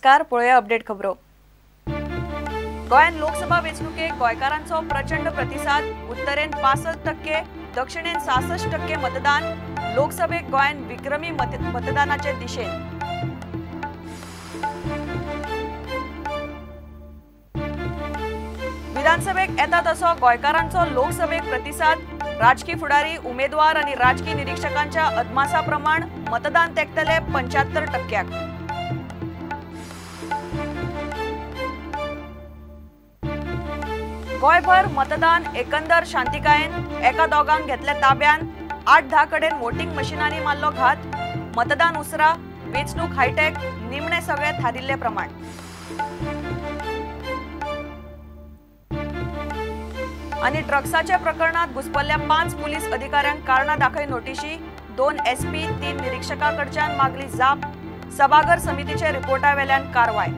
नमस्कार. पळोवया अपडेट खबरो. गोंयांत लोकसभा वेंचणुकेक गोंयकारांचो प्रचंड प्रतिसाद. उत्तरेन 65%, दक्षिणेन 66% मतदान. लोकसभेक गोंयांत विक्रमी मतदानाचे दिशेन. विधानसभेक येता तसो गोंयकारांचो लोकसभेक प्रतिसाद. राजकी फुडारी, उमेदवार आनी राजकी निरीक्षकांच्या अदमासा प्रमाण मतदान तेंकतले 75%. गोंयभर मतदान एकंदर शांतिकायेन. एका दोगांक घेतले ताब्यान. 8-10 कडेन वोटिंग मशिनांनी मारलो घात. मतदान उसरा, वेंचणूक हायटेक, निमणे सगळे थारिल्ले प्रमाण. आनी ड्रग्साच्या प्रकरणात घुसपल्ल्या 5 पुलीस अधिकाऱ्यांक कारणां दाखय नोटिशी. 2 SP, 3 निरीक्षकां कडच्यान मागली जाप. सभाघर समितीच्या रिपोर्टा वेल्यान कारवाय.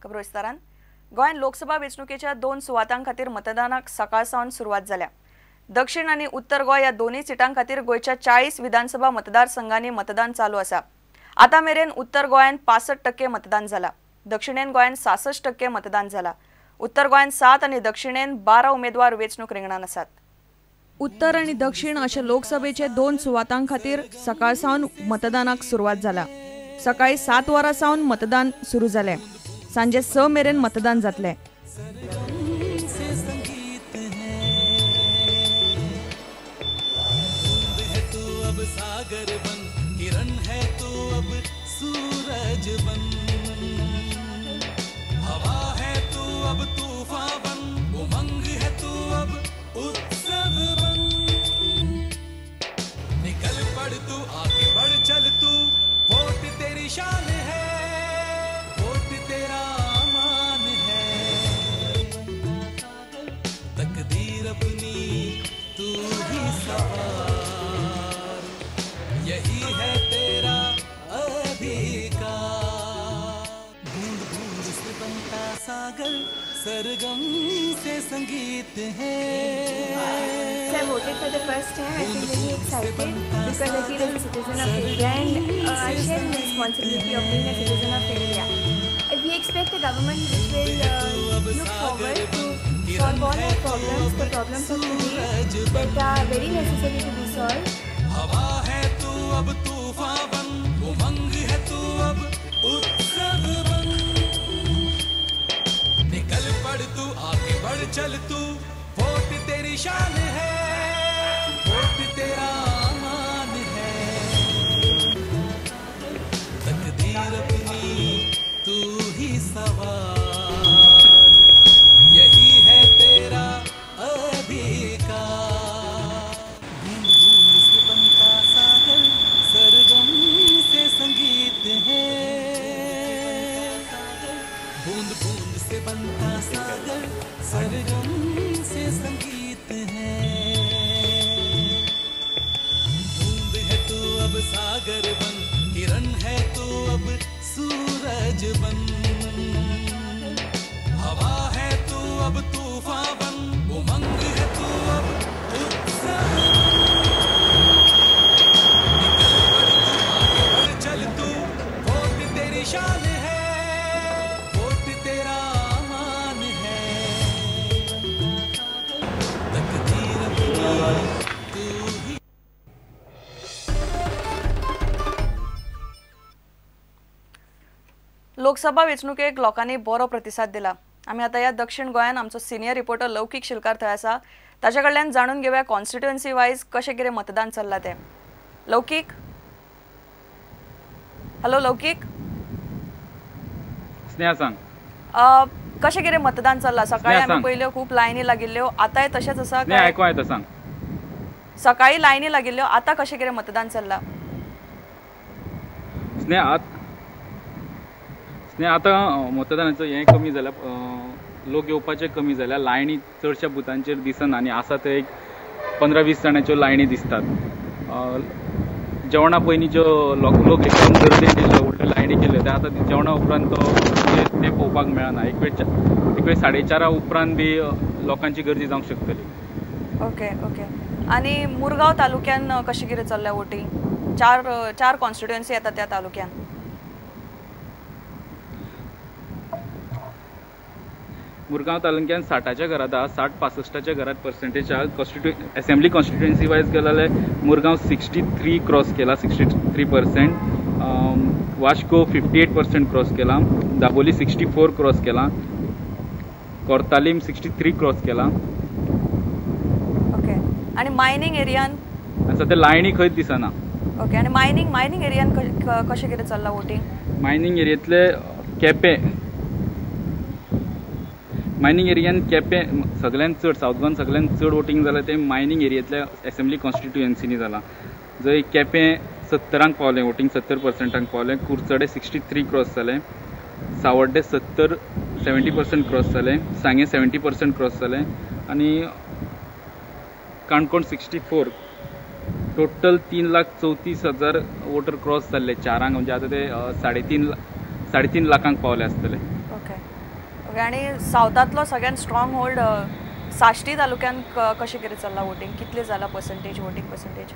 खबरो विस्तारान. गोंयांत लोकसभा वेंचणुकेच्या 2 सुवातां खातीर मतदानाक सकाळ सावन सुरवात जाल्या. दक्षिण आनी उत्तर गोंय ह्या दोनूय सिटां खातीर गोंयच्या 40 विधानसभा मतदारसंघांनी मतदान चालू आसा. आतां मेरेन उत्तर गोंयांत 65% मतदान जाला. दक्षिणेन गोंयांत 66% मतदान जाला. उत्तर गोंयांत 7 आनी दक्षिणेन 12 उमेदवार वेंचणूक रिंगणान आसात. उत्तर आनी दक्षिण अशे लोकसभेचे 2 सुवातां खातीर सकाळ सावन मतदानाक सुरवात जाला. सकाळी 7 वरां सावन मतदान सुरू जालें. सांजे 6 मेरेन मतदान जातलें. सरगम से संगीत है. I voted for the first time. I feel really excited because I feel as a citizen of India and I share the responsibility of being a citizen of India. We expect a government which will look forward to solve all our problems, the problems of today that are very necessary to be solved. हवा है तू अब तूफान बन, उमंग है तू अब उत्सव बन, निकल पड़ तू आगे बढ़ चल तू, वोट तेरी शान है, वोट तेरा मान है, तकदीर अपनी तू ही सवार, यही है तेरा अधिकार. बूंद बूंद से बनता सागर, सरगम से संगीत है, बूंद बूंद से बनता सागर, सरगम से संगीत है. बूंद है तू अब सागर बन, किरण है तू अब सूरज बन, हवा है तू अब तूफान बन, उमंग है तू अब उत्सव बन, निकल पड़ तू आगे बढ़ चल तू, वोट तेरी शान है, वोट तेरा मान है, तकदीर अपनी तू ही. लोकसभा वेंचणुकेक लोकांनी बरो प्रतिसाद दिला. आमी आतां ह्या दक्षिण गोंयान आमचो सिनियर रिपोर्टर लौकीक शिलकार थंय आसा. ताच्या कडल्यान जाणून घेवया कॉन्स्टिट्युएन्सी वायज कशें कितें मतदान चल्लां तें. लौकीक, हॅलो लौकीक. स्नेहा सांग, कशें कितें मतदान चल्लां? सकाळी आमी पयल्यो खूब लायनी लागिल्ल्यो, आतांय तशेंच आसा? आयको येता सांग. सकाळी लायनी लागिल्ल्यो, आतां कशें कितें मतदान चल्लां? स्नेहा, आतां मतदानाचो हें कमी जाल्या, लोक येवपाचे कमी जाल्या, लायनी चडश्या बुथांचेर दिसना आनी आसा ते एक 15-20 जाणांच्यो लायनी दिसतात. जेवणा पयलीं ज्यो लोक एकदम गर्दी केल्ल्यो, व्हडल्यो लायनी केल्ल्यो, ते आतां जेवणा उपरांत तो ते पळोवपाक मेळना. एक वेळ 4:30 उपरांत बी लोकांची गर्दी जावंक शकतली. Okay okay. आनी मुरगांव तालुक्यान कशें कितें चल्लां वोटींग? चार कॉन्स्टिट्युएन्सी येता त्या तालुक्यान. मुरगांव तालुक्यान 60च्या घरांत आहा, 60-65च्या घरांत पर्सेंटेज आहा. असेंब्ली कॉन्स्टिट्युएन्सी वायज गेलो जाल्यार मुरगांव 63 क्रॉस केला, 63%. वास्को 58% क्रॉस केला, दाबोली 64 क्रॉस केला, कोर्तालीम 63 क्रॉस केला. ओके, आनी मायनींग एरियान सद्या लायनी खंयच दिसना. ओके, आनी मायनींग एरियान कशें कितें चल्लां वोटींग? मायनींग एरियेंतले केपें, मायनींग एरियान केपें सगळ्यांत चड, सावथ गोवान सगळ्यांत चड वोटींग जालां तें मायनींग एरियेंतल्या असेंब्ली कॉन्स्टिट्युएन्सीनी जालां. जंय केपें 70 पावलें वोटींग, 70% पावलें. कुडचडे 63 क्रॉस जालें, सावड्डे 70% क्रॉस जालें, सांगें 70% क्रॉस जालें आनी काणकोण 64. टोटल 3,34,000 वोटर क्रॉस जाल्ले 4, म्हणजे आतां ते 3.5 लाखांक पावले आसतले. ओके ओके, आनी सावथांतलो सगळ्यात स्ट्रॉंग होल्ड साश्टी तालुक्यान कशें कितें चल्लां वोटींग? कितलें जालां पर्संटेज, वोटींग पर्संटेज?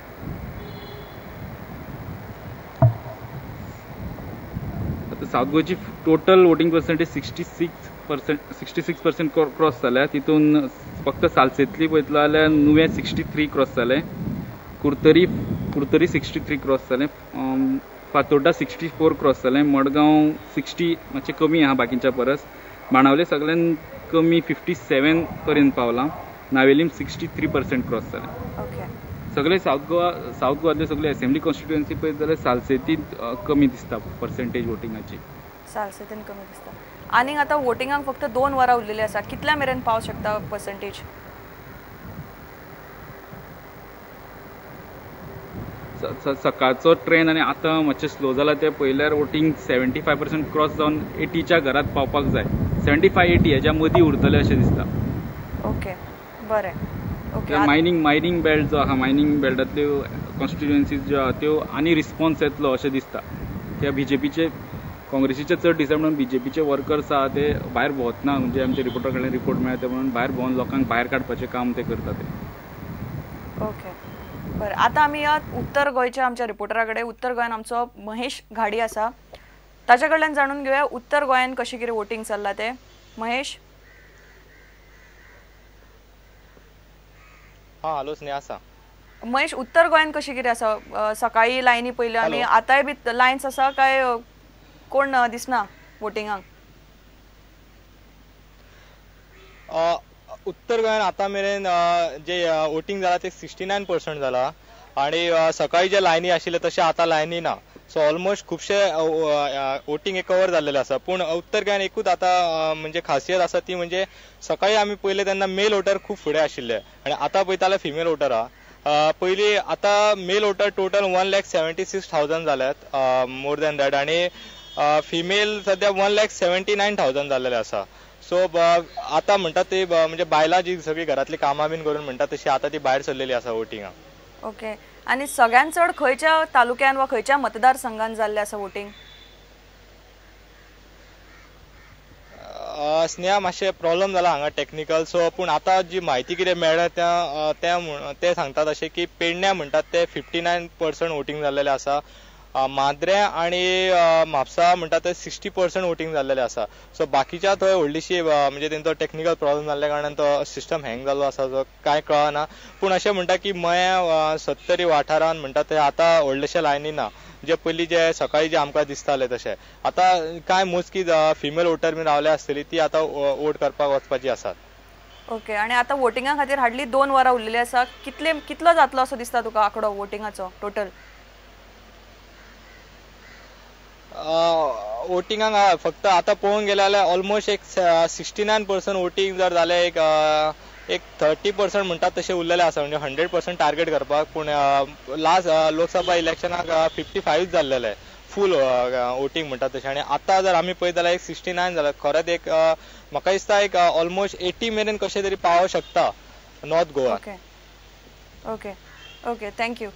आतां सावथ गोंयची टोटल वोटींग पर्संटेज 66% क्रॉस जाल्या. तितून फक्त सालसेतली पळयतलो जाल्यार नुवें 63 क्रॉस जालें, कुर्तरी 63 क्रॉस जालें, फातोड्डा 64 क्रॉस जालें, मडगांव 60 मातशें कमी आहा बाकीच्या परस, बाणावले सगळ्यान कमी 57 पर्यंत पावलां, नावेलीम 63% क्रॉस जालें. ओके, सगळे सावथ गोवांतले सगळे असेंब्ली कॉन्स्टिट्युएन्सी पळयत जाल्यार सालसेतींत कमी दिसता पर्सेंटेज वोटिंगाची. सालसेतीन कमी दिसता. आनीक आतां वोटिंगाक फक्त 2 वरां उरलेली आसा, कितल्या मेरेन पावंक शकता पर्सेंटेज? सकाळचो ट्रेन आनी आतां मातशें स्लो जाला तें पळयल्यार वोटींग 75% क्रॉस जावन 80च्या घरांत पावपाक जाय. 75-80 हेज्या मदीं उरतलें अशें दिसता. ओके, बरें. ओके, मायनींग बेल्ट जो आहा, मायनींग बेल्टांतल्यो कॉन्स्टिट्युएन्सीज ज्यो आहा त्यो आनी रिस्पॉन्स येतलो अशें दिसता. त्या बीजेपीचे, काँग्रेसीचे चड दिसना म्हणून बीजेपीचे वर्कर्स आहा ते भायर भोंवतना, म्हणजे आमच्या रिपोर्टर कडल्यान रिपोर्ट मेळ्ळा ते म्हणून भायर भोंवन लोकांक भायर काडपाचें काम ते करता ते. ओके, बरें. आतां आमी या उत्तर गोंयच्या आमच्या रिपोर्टरा कडेन. उत्तर गोंयान आमचो महेश घाडी आसा, ताच्या कडल्यान जाणून घेवया उत्तर गोंयान कशें कितें वोटींग चल्लां तें. महेश. हां, हॅलो स्नेहा आसा. महेश, उत्तर गोंयान कशें कितें आसा? सकाळी लायनी पयल्यो आमी, आतांय बी लायन्स आसा काय कोण दिसना वोटिंगाक? उत्तर गोंयान आतां मेरेन जे वोटींग जाला ते 69% जाला आनी सकाळी जे लायनी आशिल्ले तशे आतां लायनी ना. सो ऑलमोस्ट खुबशे वोटींग हे कवर जाल्लेले आसा. पूण उत्तर गोंयान एकूच आतां म्हणजे खासियत आसा ती म्हणजे सकाळी आमी पळयले तेन्ना मेल वोटर खूब फुडें आशिल्ले आनी आतां पळयता जाल्यार फिमेल वोटर आहा. पयलीं आतां मेल वोटर टोटल 1,76,000 जाल्यात, मोर दॅन that, आनी फिमेल सद्या 1,79,000 जाल्लेले आसा. सो आतां म्हणटा ती म्हणजे बायलां जी सगळीं घरांतलीं कामां बीन करून म्हणटा तशी आतां ती भायर सरलेली आसा वोटिंगाक. ओके, आनी सगळ्यांत चड खंयच्या तालुक्यान वा खंयच्या मतदारसंघान जाल्लें आसा वोटींग? स्नेहा, मातशें प्रॉब्लम जाला हांगा टॅक्निकल. सो पूण आतां जी म्हायती कितें मेळ्ळ्या ते सांगतात अशें की पेडण्या म्हणटात ते 59% वोटींग जाल्लेलें आसा, माद्रे आनी म्हापसा म्हणटा ते 60% वोटींग जाल्लेलें आसा. सो बाकीच्या थंय व्हडलीशी म्हणजे तेंचो टॅक्निकल प्रॉब्लम जाल्ल्या कारणान तो सिस्टम हँग जाल्लो आसा, जो कांय कळना. पूण अशें म्हणटा की मया सत्तरी वाठारान म्हणटा ते आतां व्हडलेशे लायनी ना, जे पयलीं जे सकाळी जे आमकां दिसताले तशें आतां कांय मोजकी फिमेल वोटर बीन रावल्या आसतली ती आतां वोट करपाक वचपाची आसात. ओके, आनी आतां वोटिंगा खातीर हाडली 2 वरां उरलेली आसा, कितलो जातलो असो दिसता तुका आंकडो वोटिंगाचो टोटल? वोटिंगाक फक्त आतां पळोवंक गेले जाल्यार ऑलमोस्ट एक 69% वोटींग जर जालें, एक 30% म्हणटात तशें उरलेलें आसा, म्हणजे 100% टार्गेट करपाक. पूण लास्ट लोकसभा इलेक्शनाक 55 जाल्लेलें फूल वोटींग म्हणटात तशें, आनी आतां जर आमी पळयत जाल्यार एक 69 जालें. खरेंच एक म्हाका दिसता एक ऑलमोस्ट 80 मेरेन कशें तरी पावोंक शकता north Goa. Okay okay okay, thank you.